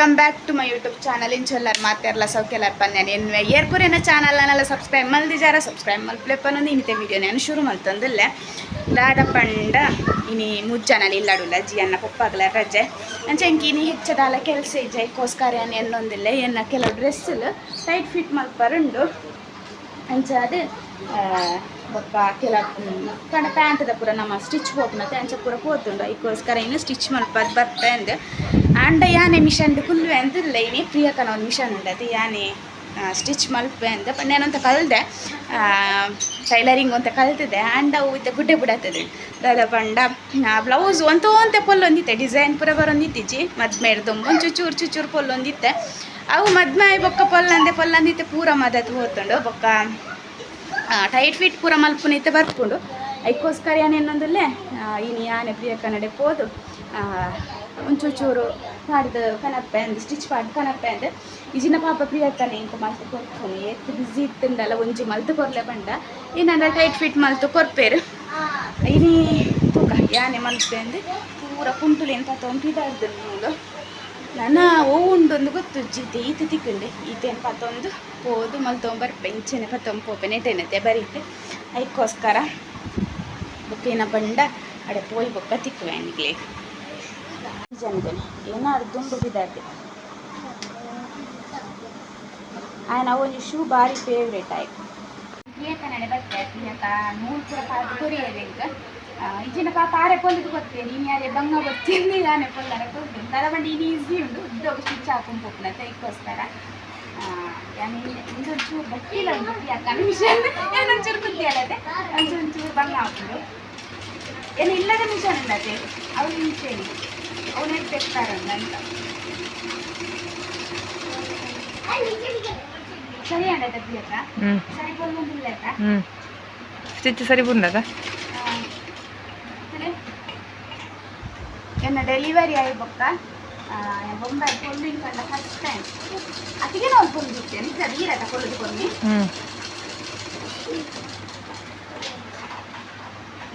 Welcome back to my YouTube channel. ಇಂಚೊಲ್ಲರ್ ಮಾತೆರ್ಲ ಸೌಖ್ಯಲಾರ್ ಪನ್ಯಾನ ಎನ್ವೆ ಏರ್ಪುರೇನ channel ಅನ್ನಲ್ಲ subscribe ಮಲ್ದಿಜಾರ subscribe ಮಲ್ಪ್ಲೆ ಪನ್ನೊಂದು ಇನ್ನಿತೆ video ನಾನು ಶುರು ಮಲ್ತಂದಿಲ್ಲ. ದಾದ ಪಂಡ ಇನಿ ಮುಜ್ಜನಲ್ಲಿ ಇಲ್ಲಾಡುಲ್ಲ ಜಿ ಅನ್ನ ಪಪ್ಪಾಗಲ ರಜೆ ಅಂಚ ಇಂಕ ಇನಿ ಹೆಚ್ಚದಾಲ ಕೆಲಸ ಇಜ್ಜ. ಐಕ್ಕೋಸ್ಕರ ಏನ್ ಎನ್ನೊಂದಿಲ್ಲ ಎನ್ನ ಕೆಲವು ಡ್ರೆಸ್ ಟೈಟ್ ಫಿಟ್ ಮಲ್ಪರುಂಡು. ಅಂಚ ಅದು ಬೊಕ್ಕ ಕೆಲ ಪಂಡ ಪ್ಯಾಂಟ್ದ ಪೂರ ನಮ್ಮ ಸ್ಟಿಚ್ ಪೋಪುನತೆ ಅಂಚ ಪೂರ ಪೋತುಂಡು. ಐಕ್ಕೋಸ್ಕರ ಇನ್ನು ಸ್ಟಿಚ್ ಮಲ್ಪದ್ ಬರ್ತೆ ಅಂದ್. ಆಂಡ ಯಾನೆ ಮಿಷನ್ ಕುಲ್ಲುವೆ ಅಂತಿಲ್ಲ. ಇನಿ ಪ್ರಿಯಕನ ಒಂದು ಮಿಷನ್ ಉಂಡತೆ ಯಾನೆ ಸ್ಟಿಚ್ ಮಲ್ಪೆ ಅಂದ್. ಪಂಡ ಏನಂತ ಕಲ್ದೆ ಟೈಲರಿಂಗ್ ಅಂತ ಕಲ್ತಿದೆ. ಆಂಡ ಅವು ಇತ್ತೆ ಗುಡ್ಡೆ ಬುಡತ್ತದೆ. ದಾದ ಪಂಡ ಬ್ಲೌಸ್ ಒಂತ ಒಂತೆ ಪೊಲ್ಲೊಂದಿತ್ತೆ, ಡಿಸೈನ್ ಪೂರ ಬರೊಂದಿತ್ತಿಜ್ಜಿ. ಮದ್ಮೆರ್ದು ಒಂಚೂರು ಚೂರು ಚೂರು ಪೊಲ್ಲೊಂದಿತ್ತೆ. ಅವು ಮದ್ಮೆ ಆಯಿ ಬೊಕ್ಕ ಪೊಲ್ಲಂದೆ ಪೊಲ್ಲಂದಿತ್ತೆ ಪೂರ ಮದತ್ ಹೋತುಂಡು. ಬೊಕ್ಕ ಟೈಟ್ ಫಿಟ್ ಪೂರ ಮಲ್ಪುನಿತ್ತೆ ಬರ್ಪುಂಡು. ಐಕ್ಕೋಸ್ಕರ ಯಾನ್ ಎನ್ನೊಂದುಲ್ಲೆ ಇನಿ ಯಾನೆ ಪ್ರಿಯ ಕನ್ನಡ ಪೋದು ಒಂಚೂರು ಚೂರು ಪಾಡ್ದು ಕನಪ್ಪೆ ಅಂದ್, ಸ್ಟಿಚ್ ಪಾಡ್ದು ಕನಪ್ಪೆ ಅಂದ್. ಇಜಿನ ಪಾಪ ಪ್ರಿಯಕ್ಕನೆ ಇಂಕ ಮಲ್ತು ಕೊರ್ಪುನು. ಏತ್ ಬಿಸಿ ಇತ್ತುಂಡಲ ಒಂಜಿ ಮಲ್ತು ಕೊರ್ಲೆ ಪಂಡ ಏನಂಡ ಟೈಟ್ ಫಿಟ್ ಮಲ್ತು ಕೊರ್ಪೇರು. ಇನಿ ತೂಕ ಯಾನೆ ಮಲ್ಪೆ ಅಂದ್. ಪೂರ ಕುಂಟುಲೇನು ಪತ್ತೊಂದು ಪಿದಾಡ್ದು ಮೂಲು. ನನ್ನ ಓ ಉಂಡೊಂದು ಗೊತ್ತುಜ್ಜಿ. ಇತ್ತೆ ಈತೆ ತಿಕ್ಕುಂಡೆ ಈತೇನು ಪತ್ತೊಂದು ಪೋದು ಮಲ್ತೊಂಬರ್ಪೆ. ಇಂಚೆನೆ ಪತ್ತೊಂದು ಪೋಪೆ ನೆಟೆನತೆ ಬರೀತೆ. ಐಕ್ಕೋಸ್ಕರ ಬೊಕ್ಕ ಪಂಡ ಅಡೆ ಪೋಯಿ ಬೊಕ್ಕ ತಿಕ್ಕುವೆ ನಿಕ್ಲೆ ಜನಗನೆ. ಏನಾರು ದುಂಬು ಬಿದಾರ್ದೆ ಆಯನ ಒಂಜಿ ಶೂ ಬಾರಿ ಫೇವ್ರೇಟ್ ಆಯ್ತು. ಪ್ರಿಯಕ ನಡೆ ಬತ್ತೆ. ಪ್ರಿಯಕ ನೂಲು ಪೂರ ಪಾಡ್ದು ಕೊರಿಯೆರ್ ಎಂಕ್. ಇಜ್ಜಿಂಡ ಪಾಪ ಆರೆ ಪೊಲ್ಲುದು ಕೊರ್ತೇನೆ. ಇನಿ ಆರೆ ಬಂಗ ಬತ್ತಿಂದು ಯಾನೆ ಪೊಲ್ಲರೆ ಕೊರ್ಪೇನು. ದಾದ ಪಂಡ ಇನಿ ಈಸಿ ಉಂಡು, ಉದ್ದೊಗು ಸ್ಟಿಚ್ ಹಾಕೊಂಡು ಪೋಪುನತೆ. ಐಕ್ಕೋಸ್ಕರ ಯಾನ್ ಇಂದೊಂಚೂರು ಗಟ್ಟಿಲ ಉಂಡು ಪ್ರಿಯಕ್ಕ ಮಿಷನ್. ಏನೊಂಚೂರು ಬುದ್ಧಿ ಅಲ್ಲದೆ ಒಂಚೂರು ಬಂಗ ಆಪುಂಡು. ಏನು ಇಲ್ಲದ ಮಿಷನ್ ಉಂಡತೆ ಅವು ಇಂಚೇನೆ ಅವು ನೆಡ್ತೆಕ್ತಾರಂದ ಅಂತ. ಸರಿ ಅಂಡತೆ ಪ್ರಿಯಕ್ಕ? ಹ್ಞೂ. ಸರಿ ಪೊಲ್ಲೊಂದಿಲ್ಲ. ಹ್ಞೂ, ಸ್ಟಿಚ್ ಸರಿ ಬಂದದ. ಎನ್ನ ಡೆಲಿವರಿ ಆಯಿ ಬೊಕ್ಕ ಬೊಂಬೈ ಪೊಲ್ಲಿನ ಕಂಡ ಫಸ್ಟ್ ಟೈಮ್ ಅತಿಗೆ ನಾವು ಪೊಲ್ದಿತ್ತೆ. ನಿಜ ನೀರಟ ಪೊಲ್ಲುದು ಕೊನ್ನಿ.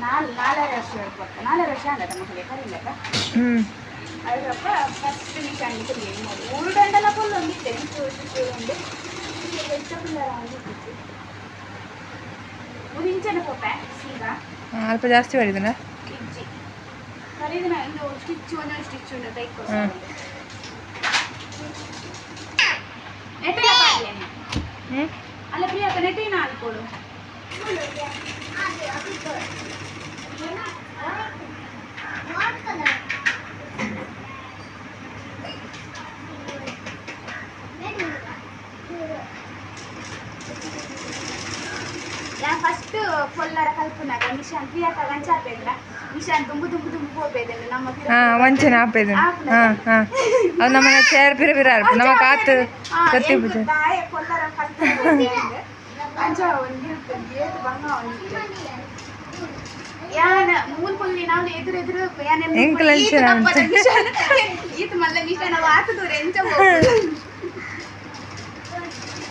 4.5 ವರ್ಷ ಬೊಕ್ಕ, 4.5 ವರ್ಷ ಅಂದಟ ಮಕ್ಕಳಿಗೆ ಕರಿಲ್ಲಟ. ಅದರಪ್ಪ ಫಸ್ಟ್ ಮಿಷನ್ ಕೊಡಿ ನೋಡಿ ಊರುದಂಡಲ ಪೊಲ್ಲೊಂದಿತ್ತೆ ಚೂರು ಚೂರು ಉಂಡು ಹೆಚ್ಚ ಪುಲ್ಲರ ಒಂದಿತ್ತು. ಒಂದು ಇಂಚನ ಪೋಪೆ ಸೀದಾ. ಅಲ್ಪ ಜಾಸ್ತಿ ಮಾಡಿದನ. ಇಜ್ಜಿ ಕರೀದಿನ ಒಂದು ಸ್ಟಿಚ್, ಒಂದೊಂದು ಸ್ಟಿಚ್ ಉಂಟು. ತೈಕೋಸ್ಕರ ನೆಟ್ಟಿನ ಪಾಡ್ಲೇನೆ. ಅಲ್ಲ ಪ್ರಿಯಕ್ಕ, ನೆಟ್ಟಿನ ಹಾಕೊಡು. ಯಾನ್ ಫಸ್ಟ್ ಪೊಲ್ಲರ ಕಲ್ಪುನಾಗ ಮಿಷನ್ ಪ್ರಿಯಕ್ಕ ಗಂಚಾಪೇದ್ರ ಮಿಷನ್ ತುಂಬು ತುಂಬು ತುಂಬು ಪೋಪೇದನ್ನು ನಮ್ಮ. ಹಾಂ, ವಂಚನೆ ಆಪೇದು. ಹಾಂ ಹಾಂ, ಅದು ನಮ್ಮನೆ ಚೇರ್ ಪಿರ ಪಿರ ಆರ್ಪು ನಮ್ಮ ಕಾತು ಕತ್ತಿ ಪೂಜೆ. ದಾಯ ಪೊಲ್ಲರ ಕಲ್ಪುನ ಅಂಚ ಒಂದು ಏತ್ ಬಂಗ ಒಂದಿತ್ತು. ಯಾನ ಮೂಲ್ ಪುಲ್ಲಿ ನಾವು ಎದುರು ಎದುರು ಯಾನ್ ಎನ್ನು ಎಂಕಲ್ ಈತ್ ಅಂಚನೆ ದಪ್ಪದ ಮಿಷನ್, ಈತ್ ಮಲ್ಲ ಮಿಷನ್ ಅವು ಆತ ದೂರ ಎಂಚ ಹೋಗುದು?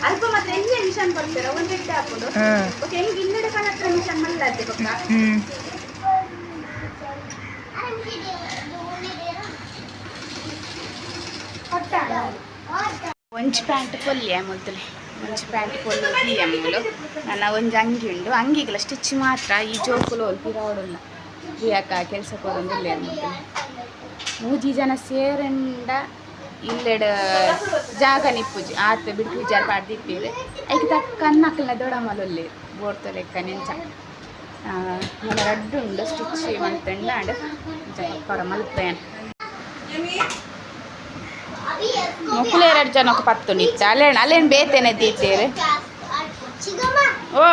ಅಲ್ಪ ಮಾತ್ರ ಎಲ್ಲಿ ಮಿಷನ್ ಕೊಡ್ತೀರ ಒಂದು ಎಡ್ಡೆ ಹಾಕುದು. ಓಕೆ, ಹೆಂಗೆ ಇಲ್ಲೆಡೆ ಕಣತ್ರ ಮಿಷನ್ ಮಲ್ಲದ್ದೆ ಬೊಕ್ಕ. ಒಂಜಿ ಪ್ಯಾಂಟ್ ಪೊಲ್ಯ ಮೊದಲೇ ಒಂಜಿ ಪ್ಯಾಂಟ್ ಪೊಲ್ಲು ಮೂಲು. ನನ್ನ ಒಂಜಿ ಅಂಗಿ ಉಂಡು, ಅಂಗಿಗೆಲ್ಲ ಸ್ಟಿಚ್ ಮಾತ್ರ. ಈ ಜೋಕುಲು ಪಿರಾವುಡುಲ್ಲ. ಪ್ರಿಯಕ್ಕ ಕೆಲಸ ಕೊರೊಂದಿಲ್ಲ ಮೊದಲು. ಮೂಜಿ ಜನ ಸೇರಂಡ ಇಲ್ಲೆಡ್ ಜಾಗ ನಿಪ್ಪುಜಿ. ಆತ್ ಬಿಡ್ಕು ವಿಚಾರ ಪಾಡ್ದಿಪ್ಪೇರು. ಐಕ್ ತಕ್ಕ ಅಕ್ಕಲ್ನ ದೊಡಮಲುಲ್ಲೇರು ಬೋರ್ತ ಲೆಕ್ಕ ನೆಂಚ ನನ್ನ ರಡ್ಡು ಉಂಡು. ಸ್ಟಿಚ್ ಮಲ್ತಂಡ ಅಂಡ್ ಕೊರ ಮಲ್ಪೇನ್. ಮೊಕ್ಕುಲು ಎರಡು ಜನಕ್ಕೆ ಪತ್ತು ನಿತ್ತ ಅಲ್ಲೇನು ಅಲ್ಲೇನು ಬೇತೇನೆ ದೀತೇರು. ಓ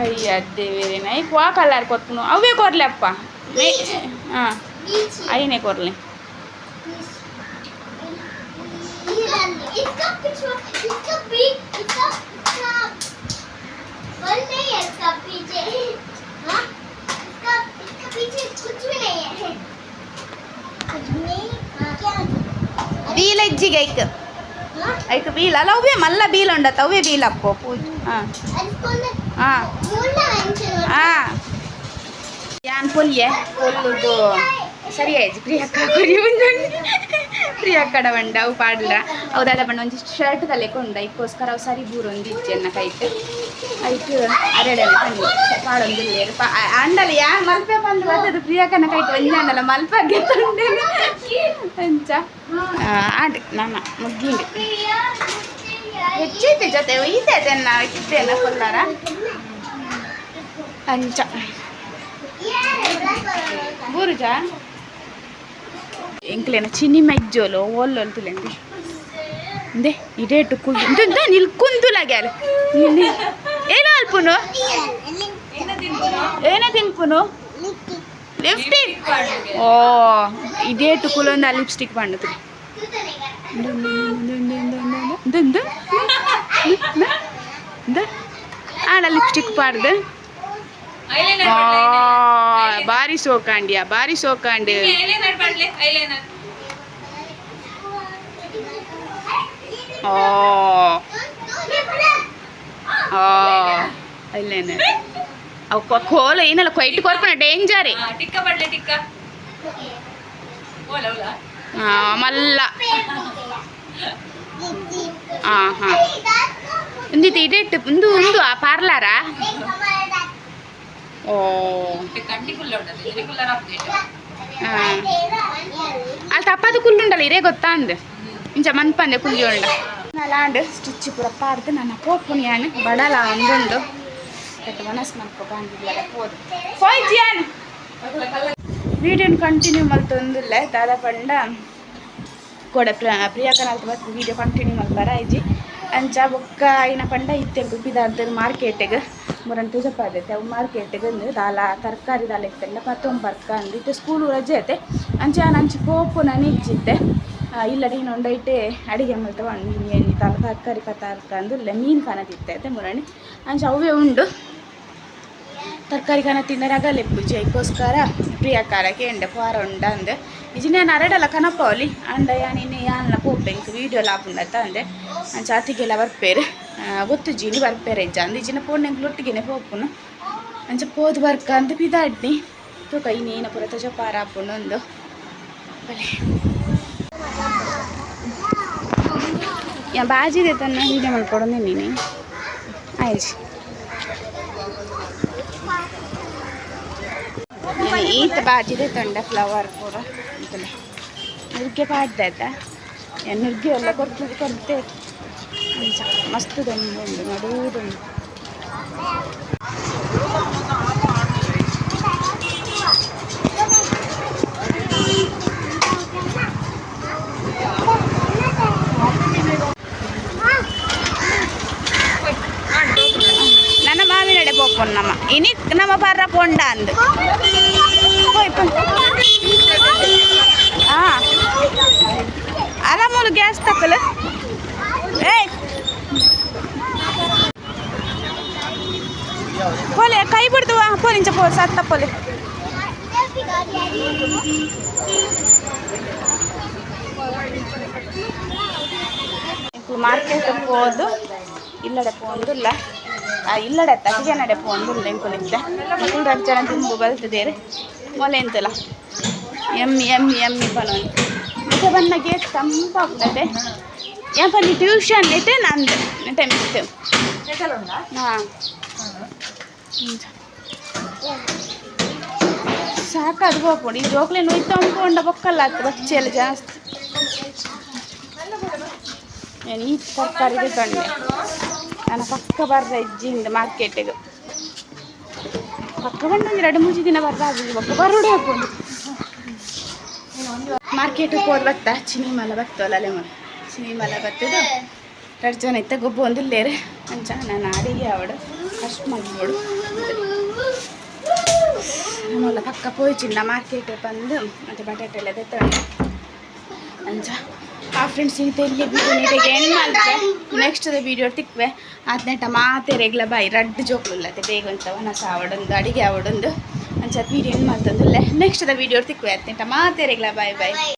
ಅಯ್ಯ ದೇವೇರೇನ, ಐಕ್ ವಾ ಕಲರ್ ಕೊರ್ಪುನು? ಅವೇ ಕೊರ್ಲೆ ಅಪ್ಪ. ಹಾಂ, ಐನೇ ಕೊರ್ಲೆ. इसका पीछे, इसका भी, इसका इसका बल नहीं है इसका पीछे। हाँ, इसका इसका पीछे कुछ भी नहीं है, कुछ भी नहीं। क्या? ಬೀಲ ಇಜ್ಜಿಗೆ ಐಕ್. हाँ. ಐಕ್ ಬೀಲ ಅಲ್ಲ, ಅವೇ ಮಲ್ಲ ಬೀಲ ಉಂಡತ್ತ, ಅವೇ ಬೀಲ ಅಪ್ಪೋ ಪೂಜೆ. ಹಾಂ. इसको ಹಾಂ. ಮೂಲ ಅಂಚೆ. ಹಾಂ, ಯಾನ್ ಪೊಲ್ಯೆ ಪೊಲ್ಲುದು. ಸರಿ ಆಯ್ತು ಪ್ರಿಯಕ್ಕ ಕೊರಿ ಒಂದೊಂದು ಪ್ರಿಯಕ್ಕಡ ಬಂಡ ಅವು ಪಾಡ್ಲ ಅವು ದಾದ ಬಣ್ಣ ಒಂಜಿ ಶರ್ಟ್ ತಲೆಕೊಂಡ ಐಕ್ಕೋಸ್ಕರ ಅವು ಸರಿ ಬೂರೊಂದು ಇಜ್ಜೆನ್ನ ಕೈಟ್ ಐಕ್ ಅರೆಡೆ ಪಂಡಿ ಪಾಡೊಂದಿಲ್ಲೇರು ಅಂಡಲ ಯಾ ಮಲ್ಪೆ ಬಂದು ಬರ್ತದೆ ಪ್ರಿಯಕ್ಕನ ಕೈಟ್ ಒಂಜಿ ಅಂಡಲ ಮಲ್ಪಗೆ ತಂಡೆ ಅಂಚ ಆಂಡ್ ನನ್ನ ಮುಗ್ಗಿಂಡು ಹೆಚ್ಚೈತೆ ಜೊತೆ ಒಯ್ತೆ ಅದನ್ನ ಇತ್ತೇನ ಕೊಲ್ಲಾರ ಅಂಚ ಬೂರುಜಾ ಎಂಕ್ಲೇನ ಚಿನ್ನಿ ಮೆಜ್ಜೋಲು ಓಲ್ಲೊಲ್ ತುಲೆಂದಿ ಇಂದೆ ಇಡೇಟು ಕುಲ್ದು ಇಂದ ನಿಲ್ಕುಂದುಲಾಗ್ಯಾಲ ಏನ ಅಲ್ಪುನು ಏನ ತಿನ್ಪುನು ಲಿಪ್ಸ್ಟಿಕ್ ಓ ಇಡೇಟು ಕುಲೊಂದು ಆ ಲಿಪ್ಸ್ಟಿಕ್ ಪಂಡುದು ಆಡ ಲಿಪ್ಸ್ಟಿಕ್ ಪಾಡ್ದು ಬಾರಿ ಸೋಕಾಂಡಿಯ ಬಾರಿ ಸೋಕಾಂಡಿ. Eyeliner ಪಡ್ಲೆ eyeliner. ಓ ಓ ಅಲ್ಲೇನೆ ಅವು ಕೋಲ ಏನಲ್ಲ ಕೊಯ್ಟ್ ಕೊರ್ಪುನ ಡೇಂಜರೇ. ಟಿಕ್ಕ ಪಡ್ಲೆ ಟಿಕ್ಕ ಓಲ ಓಲ. ಮಲ್ಲ ಹಾಂ ಹಾಂ ಒಂದಿತ್ತು ಇಡೆಟ್ ಉಂದು ಉಂದು ಆ ಪಾರ್ಲಾರಾ ಓ. ಕಂಟಿ ಕುಲ್ಲ ಉಂಟು ಇದೇ ಕುಲ್ಲರ ಅಪ್ಡೇಟ್. ಹಾಂ ಅಲ್ಲಿ ತಪ್ಪಾದ ಕುಲ್ಲುಂಡಲ್ಲ ಇದೇ ಗೊತ್ತಾ ಅಂದ್ ಇಂಚ ಮನ್ಪಂದೆ ಕುಲ್ಲಿ ಉಂಡ ಲಾಂಡ್ ಸ್ಟಿಚ್ ಪೂರ ಪಾಡ್ದು ನನ್ನ ಪೋಪುನಿ ಯಾನ್ ಬಡಲ ಒಂದುಂಡು ಕೆಟ್ಟ ಮನಸ್ಸು ಮನ್ಕೊ ಬಂದಿಲ್ಲ ಪೋದು ಪೋಯ್ಜಿಯಾನ್ ವೀಡಿಯೋನ ಕಂಟಿನ್ಯೂ ಮಲ್ತೊಂದಿಲ್ಲ ದಾದ ಪಂಡ ಕೋಡೆ ಪ್ರಿಯಾಕನ ಬತ್ ವೀಡಿಯೋ ಕಂಟಿನ್ಯೂ ಮಲ್ಪರ ಇಜ್ಜಿ ಅಂಚ ಬೊಕ್ಕ ಐನ ಪಂಡ ಇತ್ತೆ ಪಿದಾರ್ದ ಮಾರ್ಕೆಟಿಗೆ ಮುರನ್ ತೂಜಪ್ಪಾದೈತೆ ಅವು ಮಾರ್ಕೆಟಿಗೆ ಅಂದು ದಾಲ ತರಕಾರಿ ದಾಲ ಇತ್ತೆಲ್ಲ ಪತ್ತೊಂಬರ್ಕ ಅಂದು ಇತ್ತೆ ಸ್ಕೂಲು ರಜೆ ಐತೆ ಅಂಚ ಅಂಚೆ ಪೋಪು ನಾನು ಇಜ್ಜಿತ್ತೆ ಇಲ್ಲ ನೀನು ಅಡಿಗೆ ಮಲ್ತ ದಾಲ ತರಕಾರಿ ಪತ್ತಾರ್ಕ ಅಂದು ಇಲ್ಲ ಮೀನು ಕಾಣತಿತ್ತೆ ಐತೆ ಮುರಣಿ ಅಂಚ ಅವೇ ಉಂಡು ತರಕಾರಿ ಕನ ತಿನ್ನರೆ ಅಗಲೆಪ್ಪುಜಿ ಐಕ್ಕೋಸ್ಕರ ಪ್ರಿಯಕಾರ ಕೇಂಡೆ ಪೋರ ಉಂಡ ಅಂದೆ ಇಜಿ ನಾನು ಅರಡಲ್ಲ ಕನಪವಲಿ ಅಂಡ ಯಾನ್ ಇನ್ನೆ ಯಾನ್ಲ ಪೋಪೆ ಇಂಕ್ ವೀಡಿಯೋ ಲಾಪುಂಡತ್ತ ಅಂದೆ ಅಂಚ ಅತಿಗೆಲ್ಲ ಬರ್ಪೇರು ಗೊತ್ತು ಜೀನಿ ಬರ್ಪೇರು ಇಜ್ಜ ಅಂದ್ ಇಜಿನ ಪೋಣೆಂಕ್ ಲೊಟ್ಟಿಗೆನೆ ಪೋಪುನು ಅಂಚ ಪೋದು ಬರ್ಕ ಅಂದ್ ಪಿದಾಡ್ನಿ ತೂಕ ಇನ್ನೇನ ಪೂರ ತಜ ಪಾರ ಆಪುಂಡು ಒಂದು ಬಲೆ ಯಾ ಬಾಜಿದೆ ತನ್ನ ವೀಡಿಯೋ ಮಲ್ಕೊಡೊಂದು ನೀನು ಆಯ್ತು ಈತ ಬಾಜಿದೆ ತೊಂಡ ಫ್ಲವರ್ ಪೂರ ಅಂತಲೇ ನುಗ್ಗೆ ಪಾಡ್ದೆ ಆಯ್ತಾ ನುಗ್ಗೆ ಎಲ್ಲ ಕೊಡ್ತದೆ ಕೊಡ್ತೆ ಅಂಚ ಮಸ್ತ್ ದೊಂಬು ಉಂಡು ನಡುವುದುಂಡು. ನನ್ನ ಮಾವಿನಡೆ ಪೋಪುನ್ ನಮ್ಮ ಇನಿ ನಮ್ಮ ಬರ್ರ ಪೊಂಡ ಅಂದು ಪೋಯ್ ಪೋಯ್ ಆ ಅಲ್ಲ ಮೂಲು ಗ್ಯಾಸ್ ತಕ್ಕಲು ಏಯ್ ಪೋಲೆ ಕೈ ಬಿಡ್ದುವ ಪೋಲಿಂಚ ಪೋ ಸತ್ತ ಪೋಲೆ. ಮಾರ್ಕೆಟ್ ಪೋದು ಇಲ್ಲಡೆ ಪೋಂದುಲ್ಲ ಇಲ್ಲಡೆ ಅತ್ತಿಗೆ ನಡೆ ಪೋಂದುಲ್ಲ ಇಂಕುಲಿತ್ತೆ ಇಂಕುಲು ರಡ್ಡ್ ಜನ ದುಂಬು ಬಲ್ತದೇರು ಮೊಲೆ ಎಂತಲ್ಲ ಎಮ್ಮಿ ಎಮ್ಮಿ ಎಮ್ಮಿ ಪನೊಂದು ಮತ್ತೆ ಬನ್ನ ಗೇಟ್ ತಂಪಾಗ್ತದೆ ಯಾಕಂದ್ರೆ ಟ್ಯೂಷನ್ ಇಟ್ಟೆ ನಂದು ನೆಟ್ಟೆ ಮಿಸ್ತು ಹಾಂ ಸಾಕಾದ್ ಪೋಪುಂಡು ಈ ಜೋಕ್ಲೆ ನೋಯ್ ತಂಪುಂಡ ಬೊಕ್ಕಲ್ಲ ಆತು ಬಚ್ಚೆಲ್ಲ ಜಾಸ್ತಿ ನಾನು ಈ ತರಕಾರಿ ತಗೊಂಡೆ ನಾನು ಪಕ್ಕ ಬರ್ರ ಇಜ್ಜಿಂದ ಮಾರ್ಕೆಟಿಗೆ ಪಕ್ಕ ಬಂದು ಒಂದು ಎರಡು ಮೂಜಿ ದಿನ ಬರ್ರ ಆಗುದು ಬೊಕ್ಕ ಬರೋಡೆ ಹಾಕೊಂಡು ಮಾರ್ಕೆಟಿಗೆ ಹೋದ್ ಬತ್ತ ಚಿನಿ ಮಲ ಬತ್ತಲ್ಲ ಅಲ್ಲೇ ಮಲ ಚಿನಿ ಮಲ ಬತ್ತದು ಎರಡು ಜನ ಇತ್ತ ಗೊಬ್ಬ ಒಂದಿಲ್ಲೇರು ಅಂಚ ನಾನು ಅಡಿಗೆ ಅವಡು ಫಸ್ಟ್ ಮಲ್ಪೋಡು ನಮ್ಮಲ್ಲ ಪಕ್ಕ ಪೋಯ್ಚಿಂದ ಮಾರ್ಕೆಟ್ ಬಂದು ಮತ್ತು ಬಟಾಟೆ ಎಲ್ಲ ತಗೊಂಡೆ ಅಂಚ ಆ ಫ್ರೆಂಡ್ಸ್ ಇಂತ ಇಲ್ಲಿ ವಿಡಿಯೋ ನೀಟಾಗಿ ಎಂಡ್ ಮಲ್ಪೆ ನೆಕ್ಸ್ಟ್ ವಿಡಿಯೋ ತಿಕ್ವೆ ಆತ್ನೆಟ ಮಾತೆರೆಗ್ಲ ಬಾಯಿ ರಡ್ಡು ಜೋಕ್ಲುಲ್ಲತೆ ಬೇಗ ಅಂತ ವನಸ ಆವಡೊಂದು ಅಡಿಗೆ ಆವಡೊಂದು ಅಂಚ ವಿಡಿಯೋ ಎಂಡ್ ಮಲ್ತೊಂದುಲ್ಲೆ ನೆಕ್ಸ್ಟ್ ವಿಡಿಯೋ ತಿಕ್ವೆ ಆತ್ನೆಟ ಮಾತೆರೆಗ್ಲ ಬಾಯ್ ಬಾಯ್.